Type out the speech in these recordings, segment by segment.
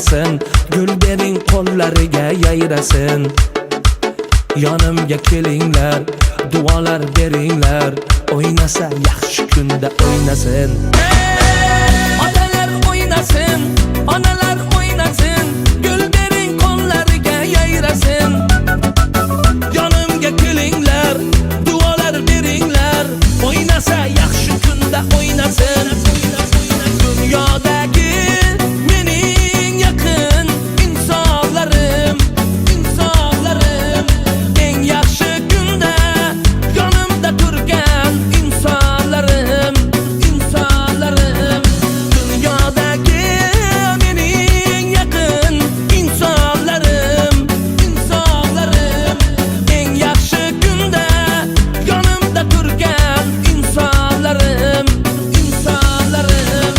O'ynasin, gul bering qo'llariga yayrasin. Yonimga kelinglar, duolar beringlar, o'ynasa yaxshi kunda o'ynasin. Otalar o'ynasin, onalar o'ynasin, gul bering qo'llariga yayrasin. Yonimga kelinglar, duolar beringlar, o'ynasa yaxshi kunda o'ynasin. Dunyodagi mening yaqin insonlarim, insonlarim, eng yaxshi kunda yonimda turgan insonlarim, insonlarim. Dunyodagi mening yaqin insonlarim, insonlarim, eng yaxshi kunda yonimda turgan insonlarim, insonlarim.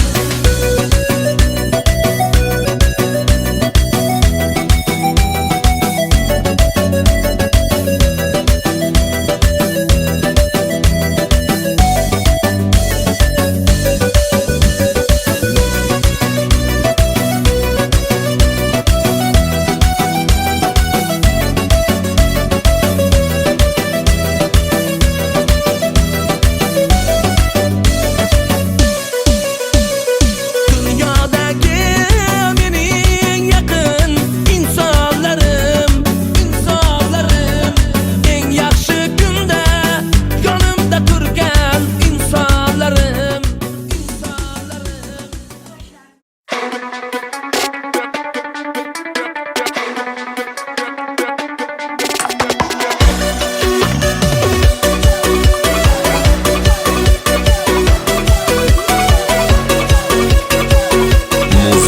Dunyodagi mening yaqin insonlarim, insonlarim, eng yaxshi kunda yonimda turgan insonlarim, insonlarim.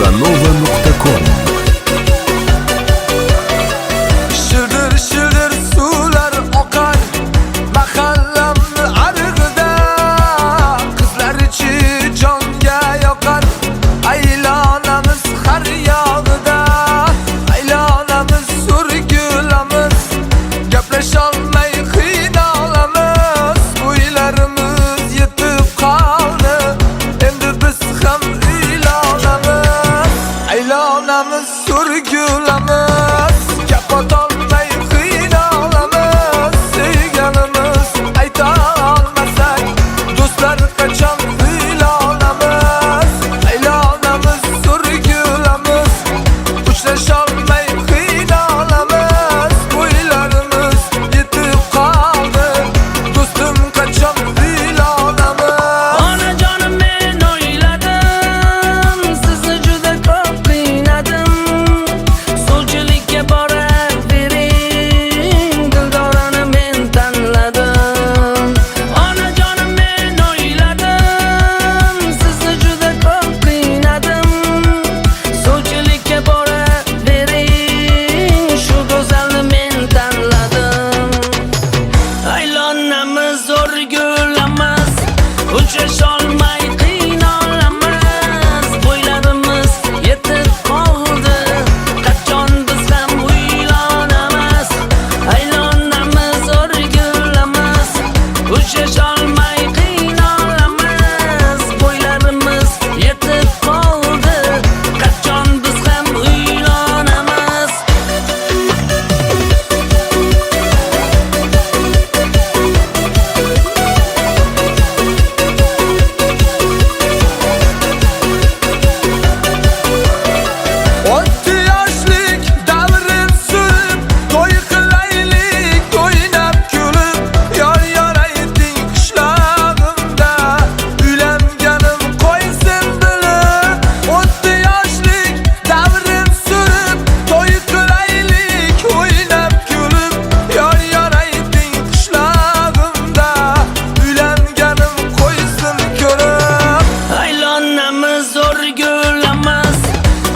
Muzanova.com. Shildir shildir suvlar oqar mahallamni arig'ida, qizlar ichi jonga yoqar, aylanamiz har yog'ida, aylanamiz surgulamiz, gaplasholmay qiynalamiz, bo'ylarimiz yetib qoldi, endi biz ham uylanamiz, aylanamiz surgulamiz, gap otolmay qiynalamiz, sevganimiz ayta olmasak, do'stlar qachon uylanamiz, aylanamiz surgulamiz, uchrasholmay qiynalamiz, bo'ylarimiz yetib qoldi, do'stim qachon uylanamiz. Onajonim, men o'yladim, sizni juda ko'p qiynadim. Suvchilikka boravering, Dildorani men tanladim. Onajonim, men o'yladim, sizni juda ko'p qiynadim. Suvchilikka boravering, shu go'zalni men tanladim. Aylanamiz, o'rgulamiz, uchrasholmay qiynalamiz, bo'ylarimiz yetib qoldi, qachon biz ham uylanamiz. Aylanamiz, o'rgulamiz, uchrasholmay qiynalamiz, bo'ylarimiz yetib qoldi, qachon biz ham uylanamiz. O'tdi yoshlik davrin surib, to'y qilaylik o'ynab kulib, yor yor ayting qishlog'imda, uylanganim qo'ysin bilib. O'tdi yoshlik davrin surib, to'y qilaylik o'ynab kulib, yor yor ayting qishlog'imda, uylanganim qo'ysin ko'rib. Aylanamiz, o'rgulamiz,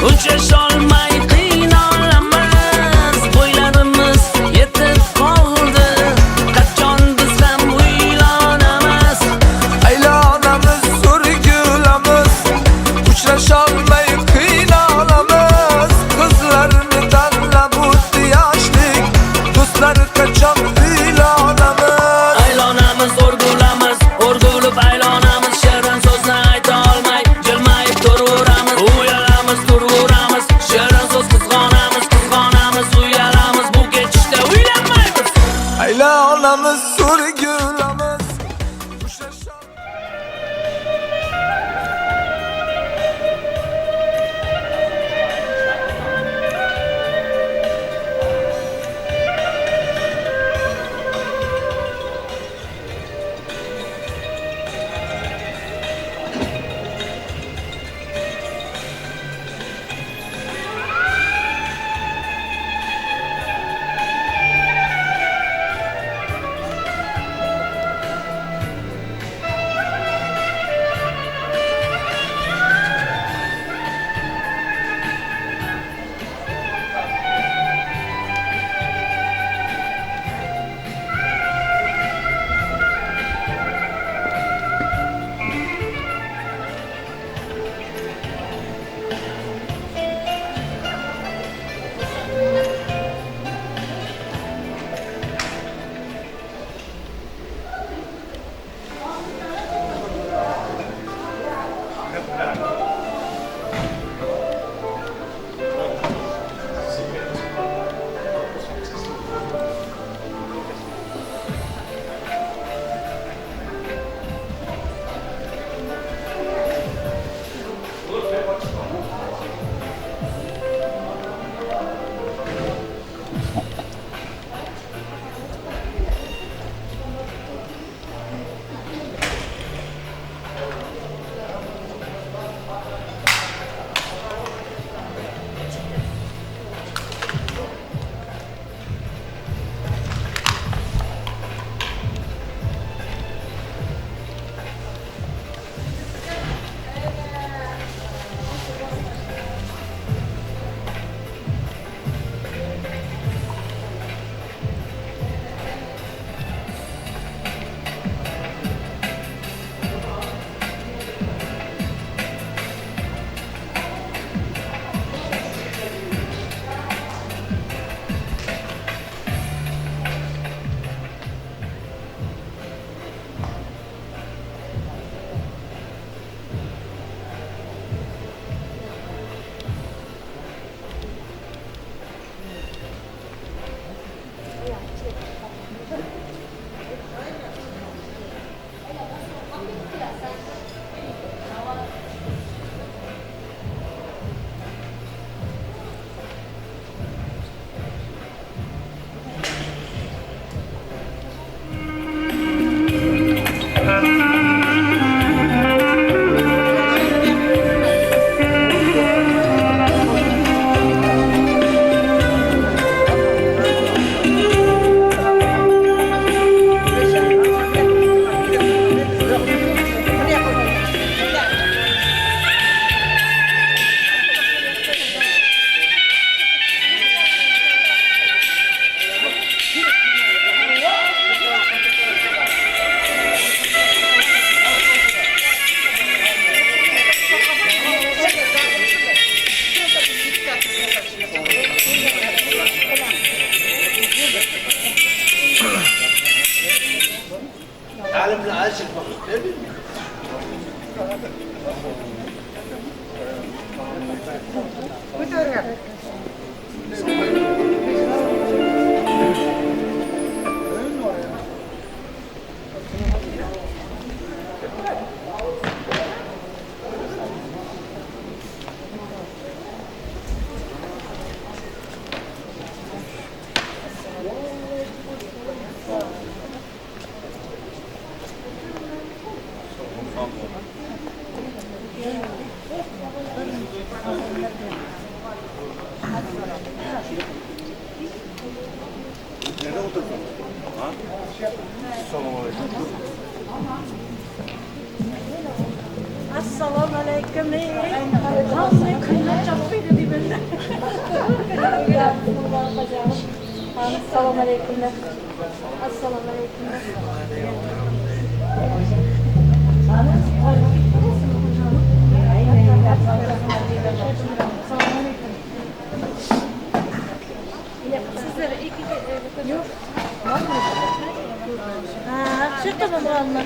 uchrasholmay qiynalamiz, bo'ylarimiz yetib qoldi, qachon biz ham uylanamiz. Aylanamiz surgulamiz, uchrasholmay qiynalamiz, qizlarni tanlab o'tdi yoshlik, do'stlar qachon uylanamiz. Aylanamiz, o'rgulamiz, o'rgulib aylanamiz, shirin so'zni ayta olmay jilmayib turaveramiz, uyalamiz, turaveramiz, shirin Aylanamiz, so'rgulamiz. Uchrasha- Assalomu alaykum. Hamma kunlar chopib deyman. Assalomu alaykum. Assalomu alaykum. Sizlar ikki yo'q. Ha, chiqdim vallahi.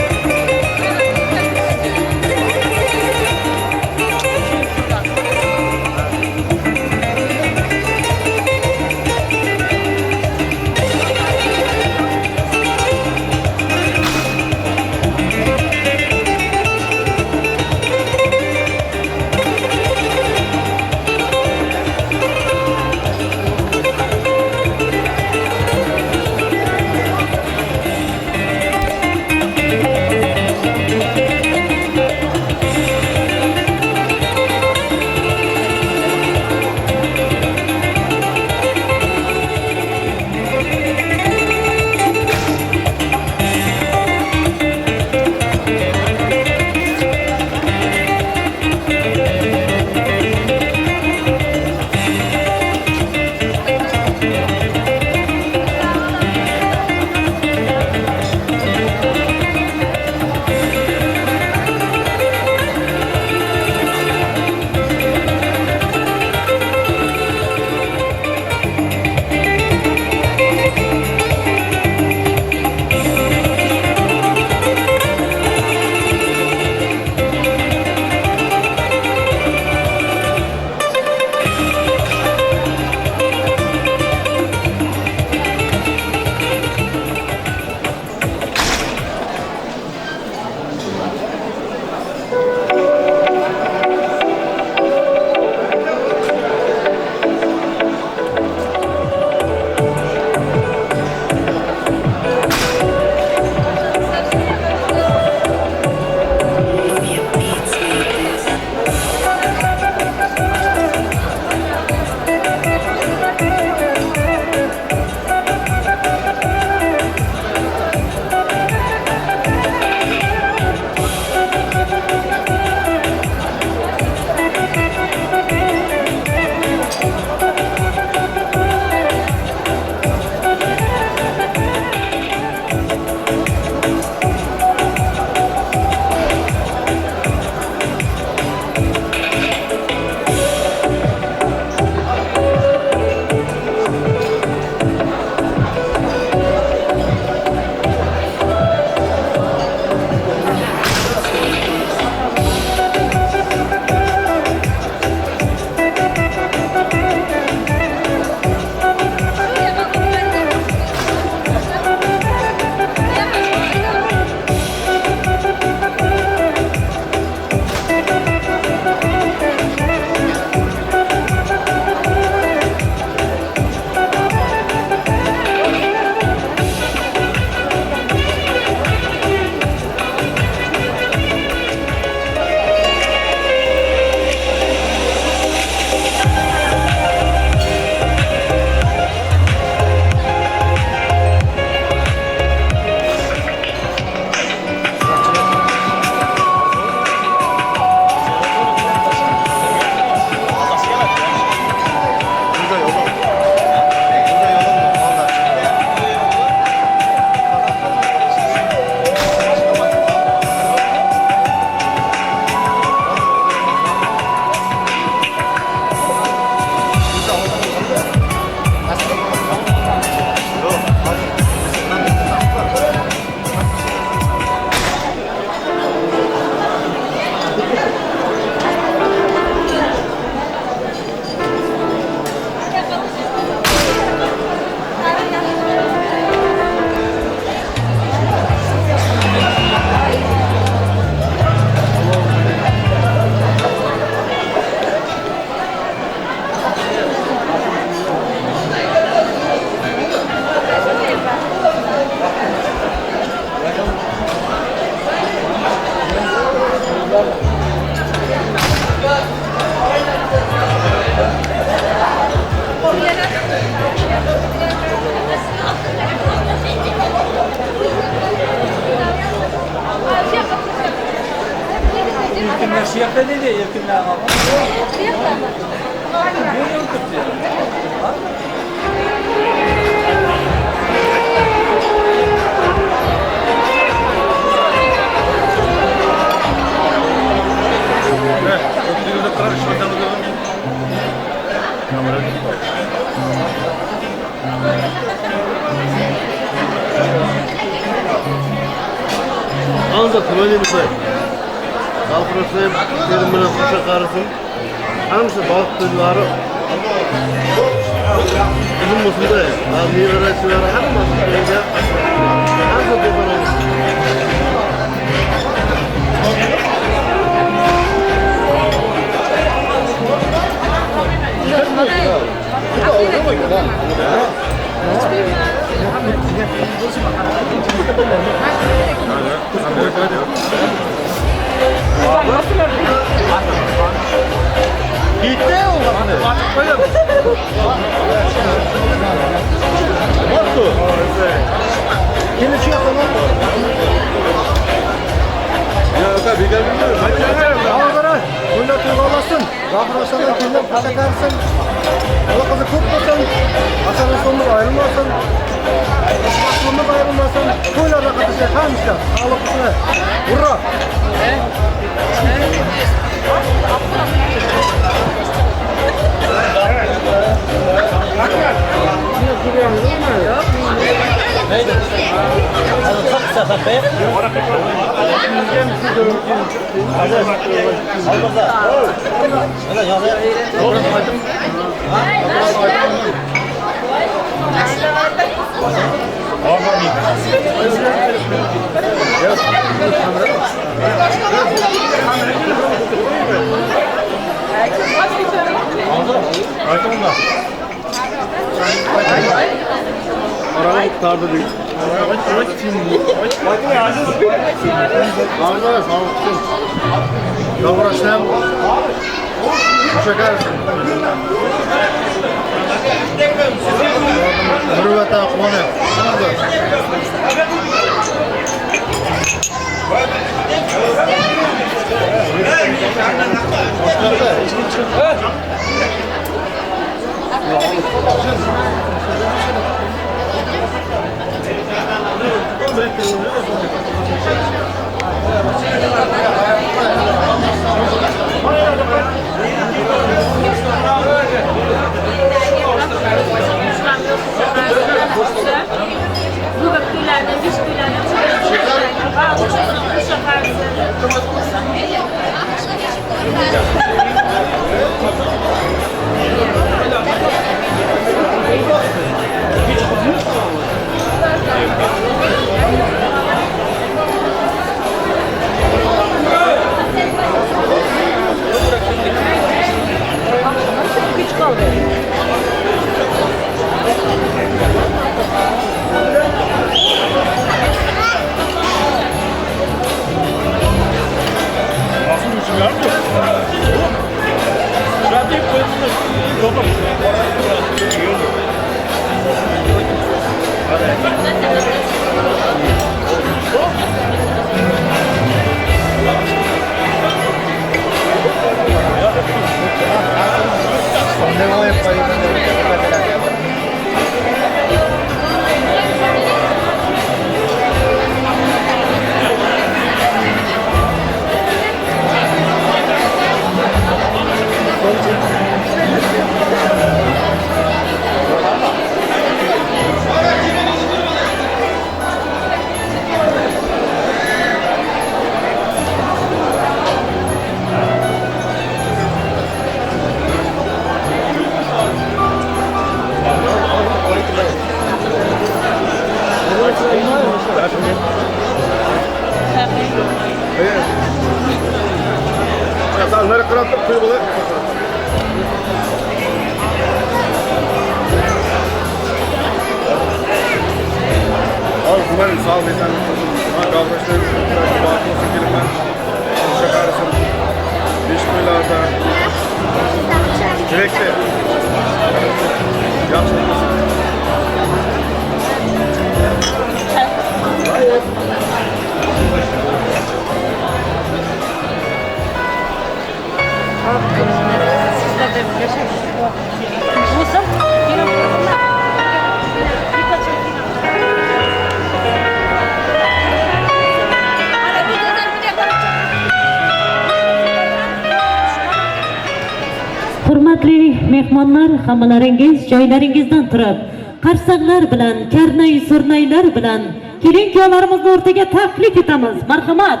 Hurmatli mehmonlar, hammalaringiz joylaringizdan turib, qarsaklar bilan, karnay surnaylar bilan kelin kuyovlarimizni o'rtaga taklif etamiz. Marhamat.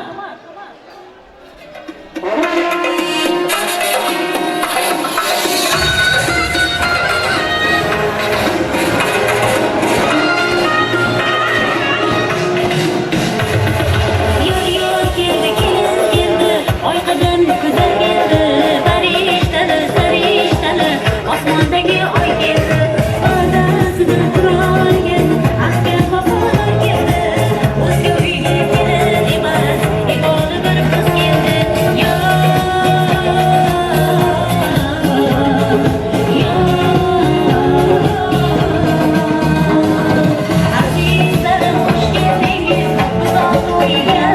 Yor yor keldi, kelin keldi, oyqadan kuzar keldi, farishtali, sarishtali, osmondagi oy keldi, va'dasida turolgan, ahdga vafodor keldi, o'zga uyga kelin emas, egoli bir qiz keldi. Yor, yor, azizlarim, xush keldingiz, uzoq to'yga,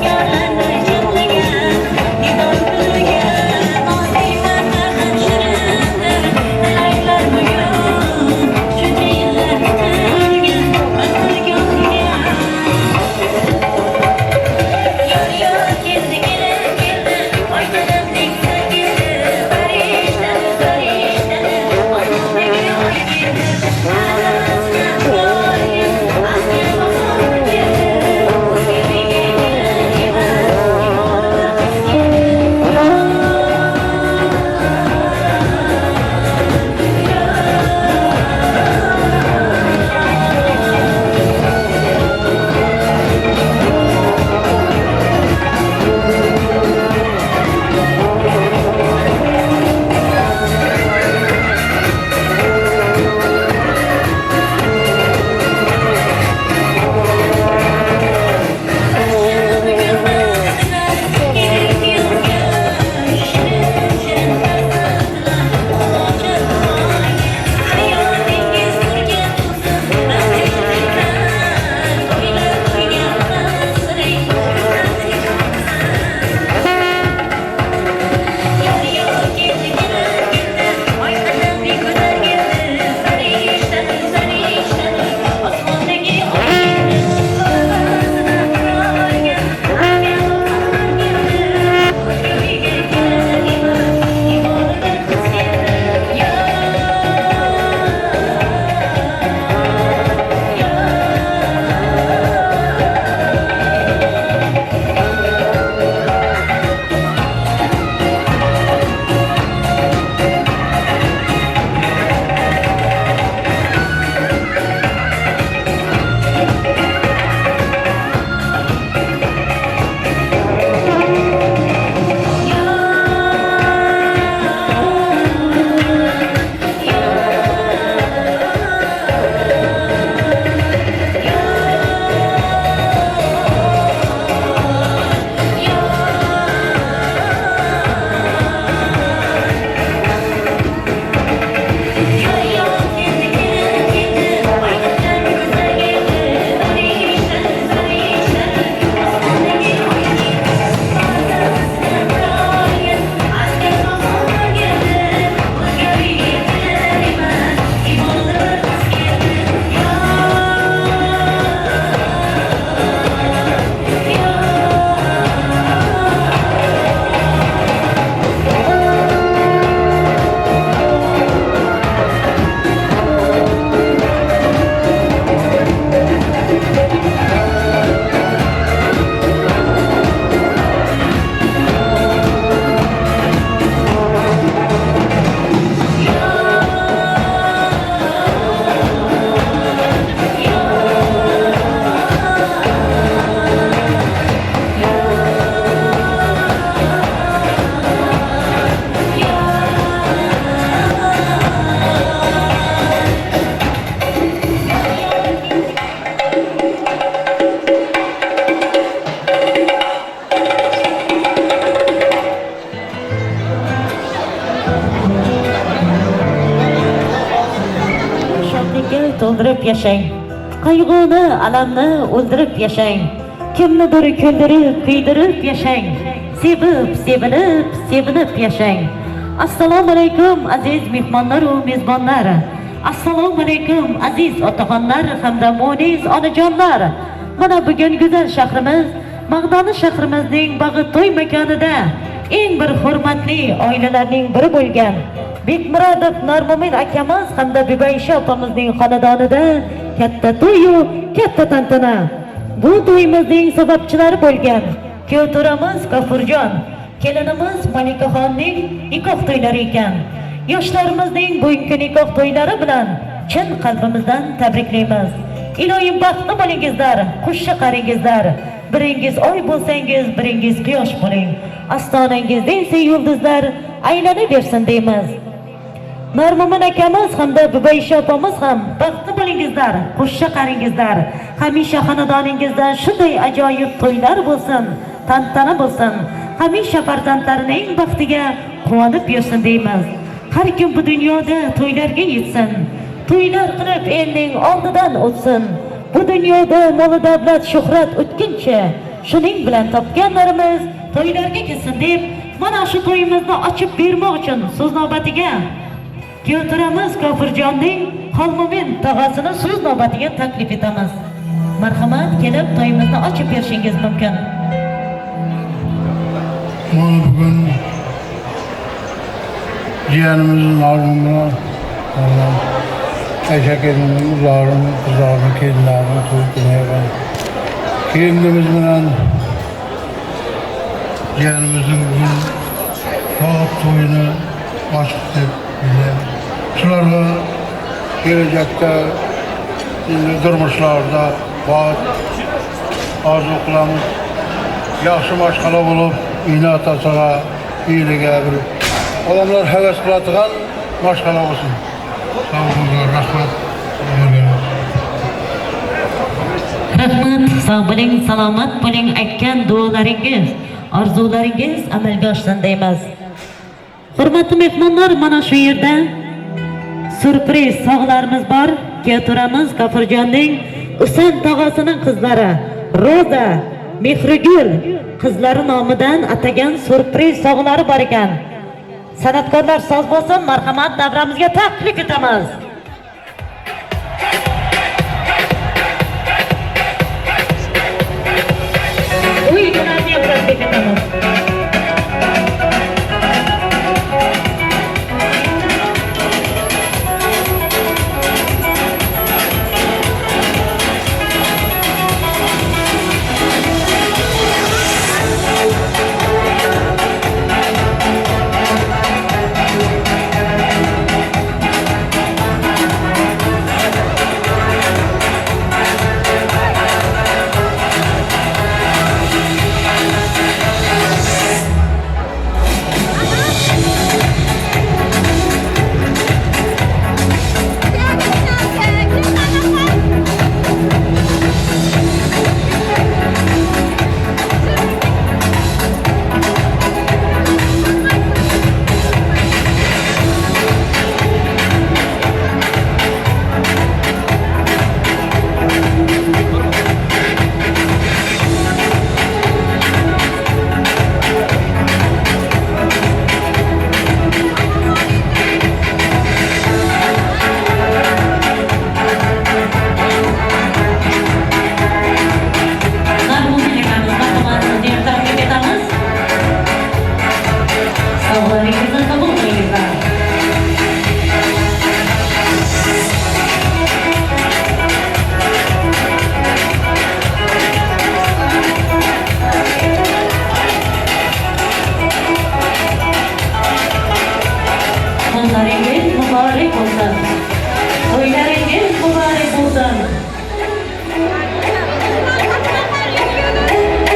yorlarni jamlagan, nidon kuniga, noziylarda ham shirindir, tilaklar bugun, shuncha yillar kutilgan, manzilgohga. Yor yor keldi, kelin keldi, oy qadamlik keldi, farishtali, sarishtali, osmondagi oy keldi, va'dasida turolgan, ahdga vafodor keldi, o'zga uyga kelin emas, egoli bir qiz keldi. Osmondagi oy keldi, va'dasida turolgan, ahdga vafodor keldi, o'zga uyga kelin emas, egoli bir qiz keldi. Yor, yor. Yor yor keldi, kelin keldi, oyqatdan kuzar keldi, farishtali, sarishtali, osmondagi oy keldi, va'dasida turolgan, ahdga vafodor keldi, o'zga uyga kelin emas, egoli bir qiz keldi. Yor, yor. Shodlikka to'ldirib yashang. Qayg'uni, alamni o'ldirib yashang. Kimnidir kuldirib, kuydirib yashang. Sevib, sevilib, sevinib yashang. Assalomu alaykum aziz mehmonlar va mezbonlar. Assalomu alaykum aziz otaxonlar hamda munis onajonlar. Mana bugun go'zal shahrimiz Mag'dani shahrimizning bag'i to'y makonida eng bir hurmatli oilalarning biri bo'lgan Bekmurodov Normo'min akamiz hamda Bibaysha opamizning xonadonida katta to'y-yu katta tantana. Bu to'yimizning sababchilari bo'lgan kuyovto'ramiz G'afurjon, kelinimiz Malikaxonning nikoh to'ylari ekan. Yoshlarimizning bugungi nikoh to'ylari bilan chin qalbimizdan tabriklaymiz. Iloyim baxtli bo'lingizlar, xushshi qaringizlar. Biringiz oy bo'lsangiz, biringiz quyosh bo'ling. Ostonangizda esa yulduzlar aylanib bersin deymiz. Normo'min akamiz hamda Bibaysha opamiz ham baxtli bo'lingizlar, xushshi qaringizlar. Hamisha xonadoningizda shunday ajoyib to'ylar bo'lsin, tantana bo'lsin. Hamisha farzandlarining baxtiga quvonib yursin deymiz. Har kim bu dunyoda to'ylarga yetsin, to'ylar qilib elning oldidan o'tsin. Bu dunyoda mol davlat shuhrat o'tkinchi, shuning bilan topganlarimiz to'ylarga ketsin deb mana shu to'yimizni ochib bermoq uchun so'z navbatiga kuyovto'ramiz G'afurjonning Xolmo'min tog'asini so'z navbatiga taklif etamiz. Marhamat, kelib to'yimizni ochib berishingiz mumkin. Mana bugun jiyanimizni Normo'min Ayşe kelininin ularını, kızlarını, kelinlerini to'y qilyapman. Kelinimiz bilan jiyanimizning bugun soat to'yini ochdik deb bilyapmiz. Shularga kelajakda endi turmushlarida baxt orzu qilamiz. Yaxshi mashg'ala bo'lib, ina otasiga, eliga bir odamlar havas qiladigan mashg'ala bo'lsin. Sog' bo'linglar, rahmat. Rahmat, sog' bo'ling, salomat bo'ling. Aytgan duolaringiz, orzularingiz amalga oshsin deymiz. Hurmatli mehmonlar, mana shu yerda syurpriz sovg'alarimiz bor. Kuyovto'ramiz G'afurjonning Husan tog'asining qizlari Roza, Mehrigul qizlari nomidan atagan syurpriz sovg'alari bor ekan. San'atkorlar soz bo'lsin, marhamat, davramizga taklif etamiz. Uylarni ham taklif etamiz. Normo'min akamiz, marhamat, sizni ham taklif etamiz. Sovg'alaringizni qabul qilingizlar. To'ylaringiz muborak bo'lsin. To'ylaringiz muborak bo'lsin.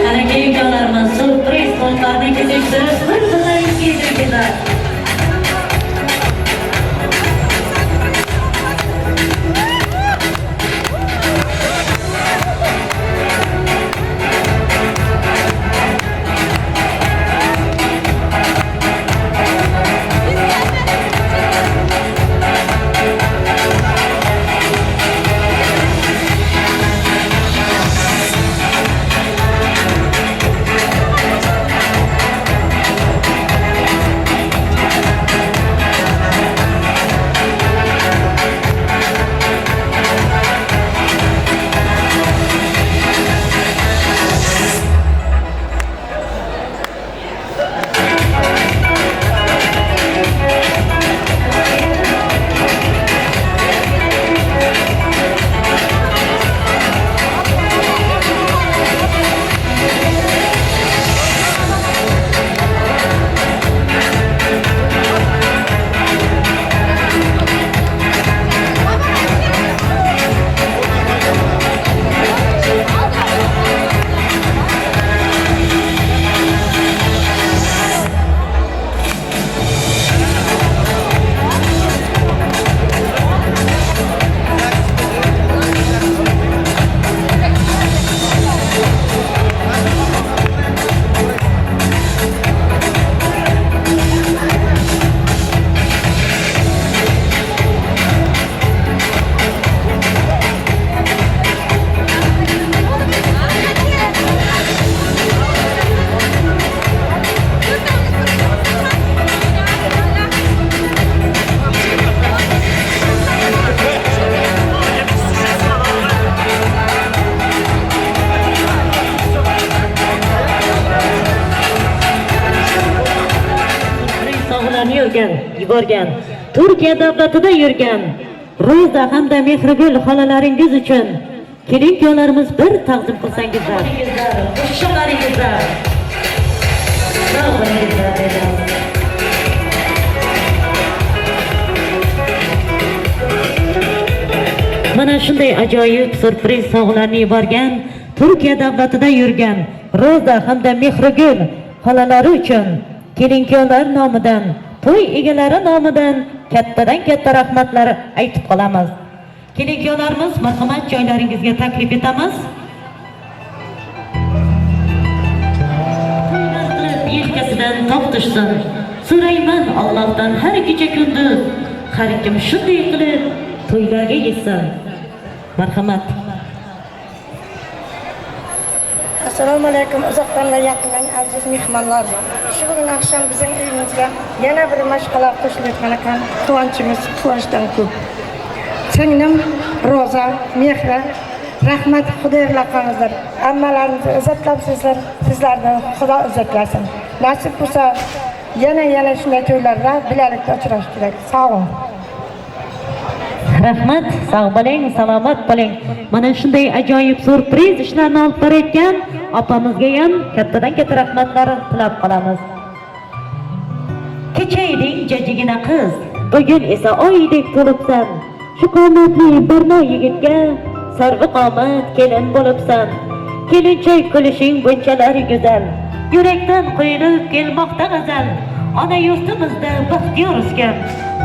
Qani ukalarimiz syurpriz to'ylarni kezishtirib, bir-birlaring kiydiringizlar. Yuborgan, Turkiya davlatida yurgan Ro'za hamda Mehrigul xolalaringiz uchun kelin kuyovlarimiz bir taqdim qilsangizlar. Qo'shiqlaringizlar. Sog' bo'lingizlar deymiz. Mana shunday ajoyib syurpriz sovg'alarni yuborgan, Turkiya davlatida yurgan Ro'za hamda Mehrigul xolalari uchun kelin kuyovlar nomidan, to'y egalari nomidan kattadan katta rahmatlar aytib qolamiz. Kelin kuyovlarimiz, marhamat, joylaringizga taklif etamiz. To'ylar qilib yelkasidan toq tushsin. So'rayman Allohdan har kecha kunduz, har kim shunday qilib to'ylarga yetsin. Marhamat. Assalomu alaykum uzoqdan va yaqindan aziz mehmonlar. Shu bugun oqshom bizning uyimizga yana bir mashg'ulot qo'shilayotgan ekan. Quvonchimiz quvonchdan ko'p. Singlim Roza, Mehra, rahmat, Xudo yo'laqangizlar. Hammalarimizni izzatlabsizlar, sizlarni Xudo izzatlasin. Nasib bo'lsa yana yana shunday to'ylarda birgalikda uchrashish kerak. Sog' bo'ling. Rahmat, sog' bo'ling, salomat bo'ling. Mana shunday ajoyib syurpriz ishlarni olib borayotgan opamizga ham kattadan katta rahmatlar tilab qolamiz. Kecha eding jajjigina qiz, bugun esa oydek to'libsan. Shu qomatli barno yigitga sarvi qomat kelin bo'libsan. Kelinchak kulishing bunchalar go'zal, yurakdan quyilib kelmoqda g'azal. Ona yurtimizda baxtiyor o'sgan,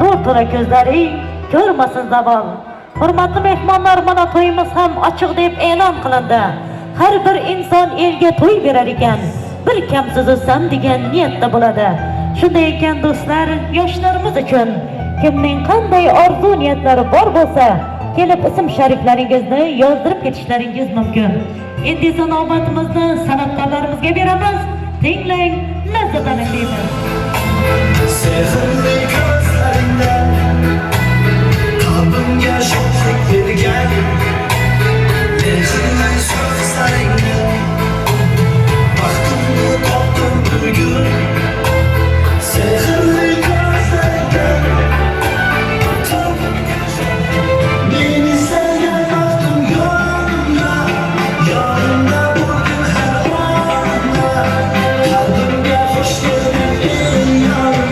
nur to'la ko'zlaring ko'rmasin zavol. Hurmatli mehmonlar, mana to'yimiz ham ochiq deb e'lon qilindi. Har bir inson elga to'y berar ekan, bir kamsiz o'sam degan niyatda bo'ladi. Shunday ekan do'stlar, yoshlarimiz uchun kimning qanday orzu niyatlari bor bo'lsa, kelib ism shariflaringizni yozdirib ketishlaringiz mumkin. Endi esa navbatimizni san'atkorlarimizga beramiz. Tinglang, lazzatlaning deymiz. Sehrli ko'zlaringda qalbimga sho'xlik bergan, mehrli so'zlaringda baxtimni topdim bugun. Sehrli ko'zlaringda qalbimga. Meni sevgan baxtim yonimda, yonimda bo'lgin har onimda. Qalbimga xush kelding, ey yorim.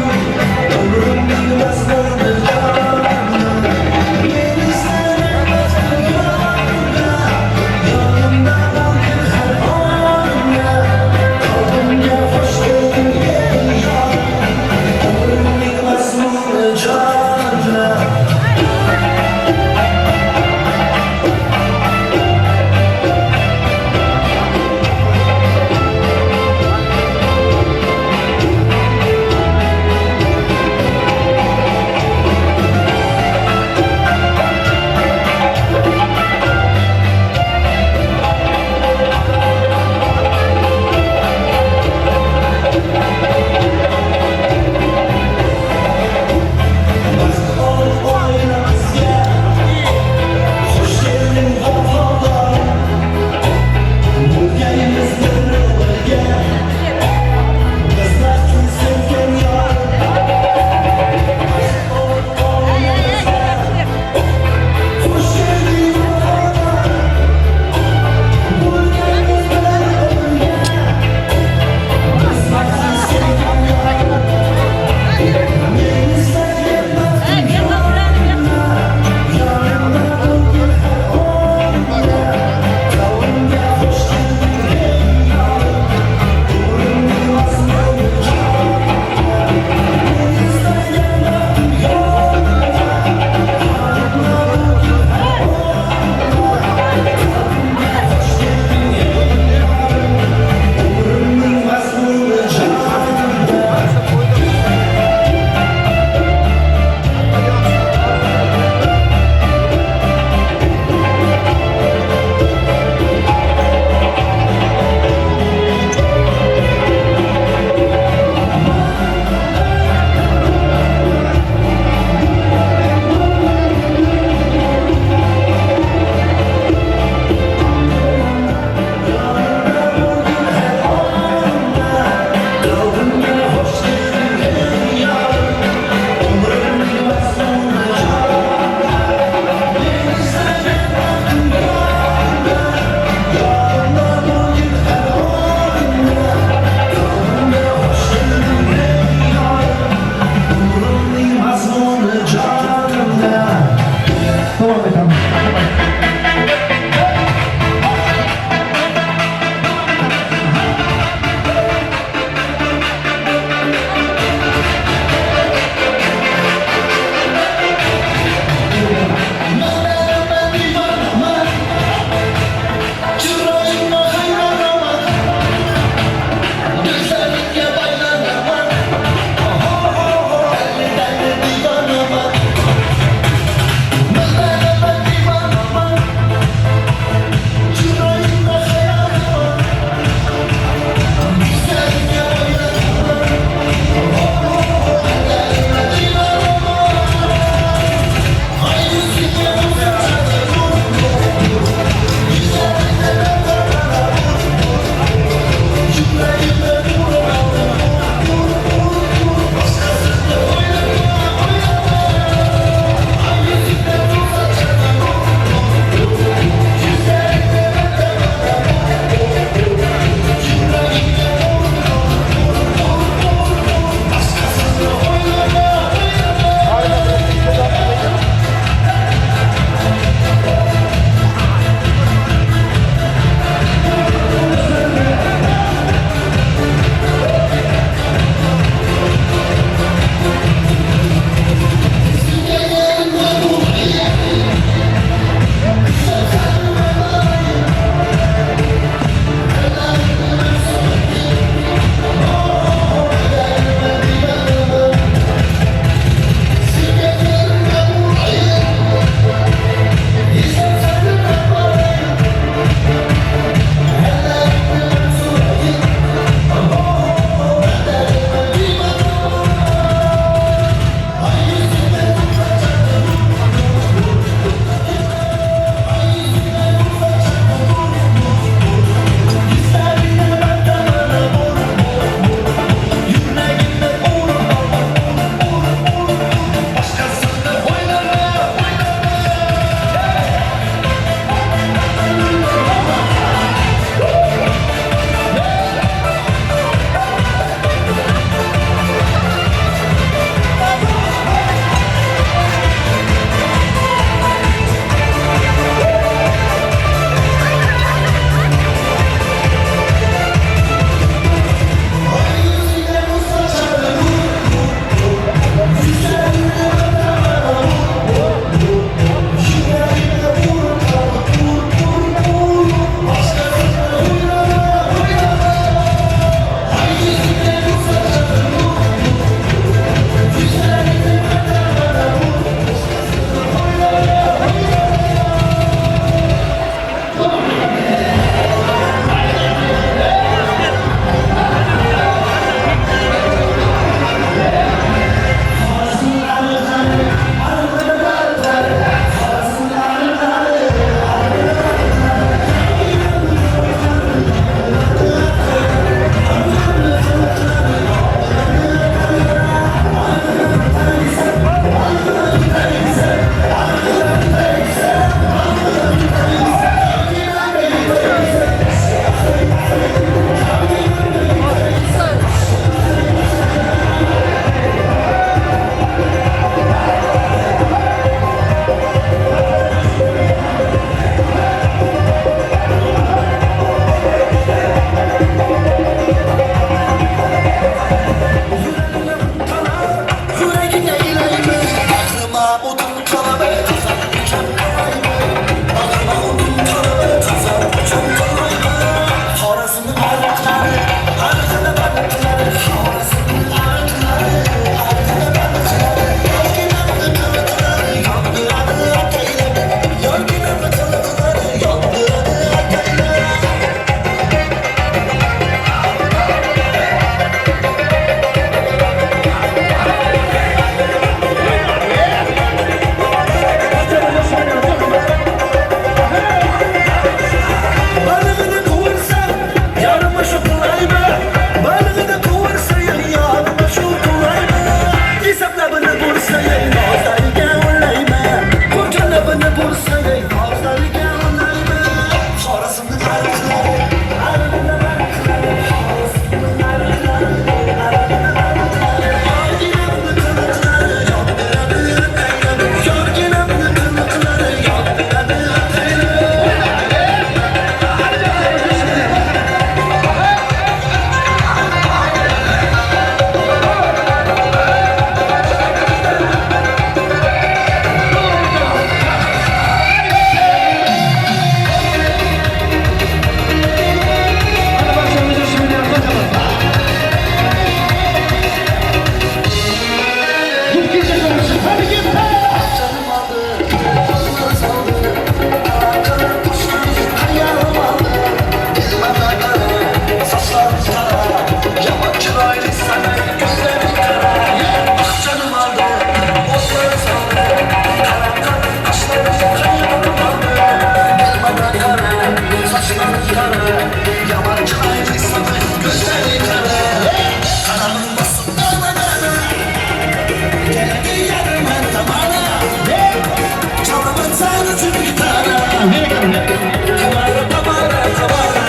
Tamara, Tamara, Tamara.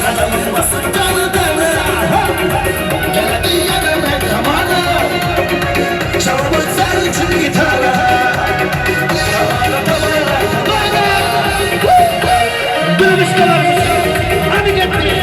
Qadamim bosib dana-dana. Keladi yanama Tamara. Chalib sen uchun gitara. Tamara, Tamara, Tamara. Hadi gitti.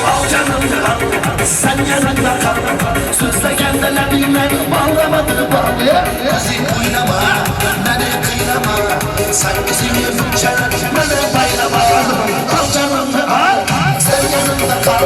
Al canımni al, sen yanımda kal. So'zlaganda labingdan bog'lamadi bal. O'zing o'ynama, meni qiynama. San o'zingni bunchalik meni baylama. Al canımni al, sen yanımda kal.